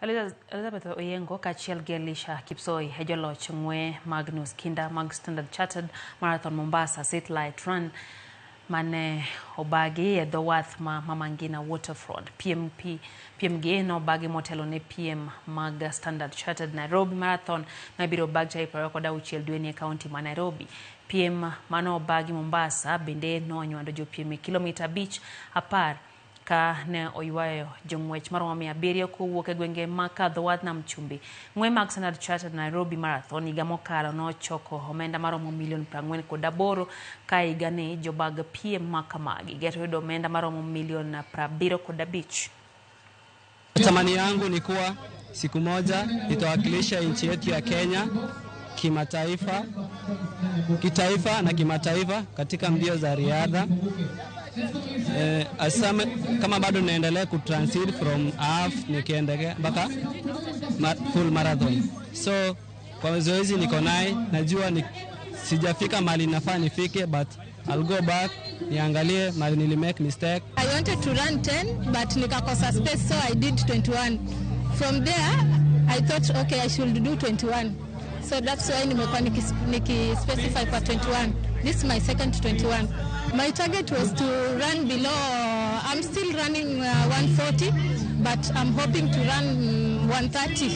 Elizabeth Oyengo kaachiel gi Elisha Kipsoi e joloch ng'we mag nus kinda mag Standard Chartered Marathon Mombasa Satellite Run mane obagi e dho wath ma Mama Ngina Waterfront. Piem gi nobagi motelo ne piem mag Standard Chartered Nairobi Marathon mabiro bag tarik 26 dweni e kaunti ma Nairobi. Piem manobagi Mombasa bende nonywando jopiem e kilomita 5, 10 ka ne oywayo jong'wech maromo 700 kowuok e gwenge ma kadho wadh nam chumbi. Ng'we mag Standard Chartered Nairobi Marathon higa mokalo nochoko omenda maromo milion 48 ka higani jobag piem ma kamagi geto yudo omenda maromo milion 75. Tamani yangu ni kuwa siku moja nitawakilisha nchi yetu ya Kenya kimataifa, kitaifa na kimataifa katika mbio za riadha. Asame, kama bado naendelea kutransit from half nikiendelea mpaka full marathon. So kwa zoezi niko naye, najua ni, sijafika mahali nafaa nifike, but I'll go back niangalie mahali nili make mistake. I wanted to run 10 but nikakosa space, so I did 21. From there I thought, okay, I should do 21. So that's why nimekuwa niki specify kwa 21. This is my second 21. My target was to run below, I'm still running 140, but I'm hoping to run 130.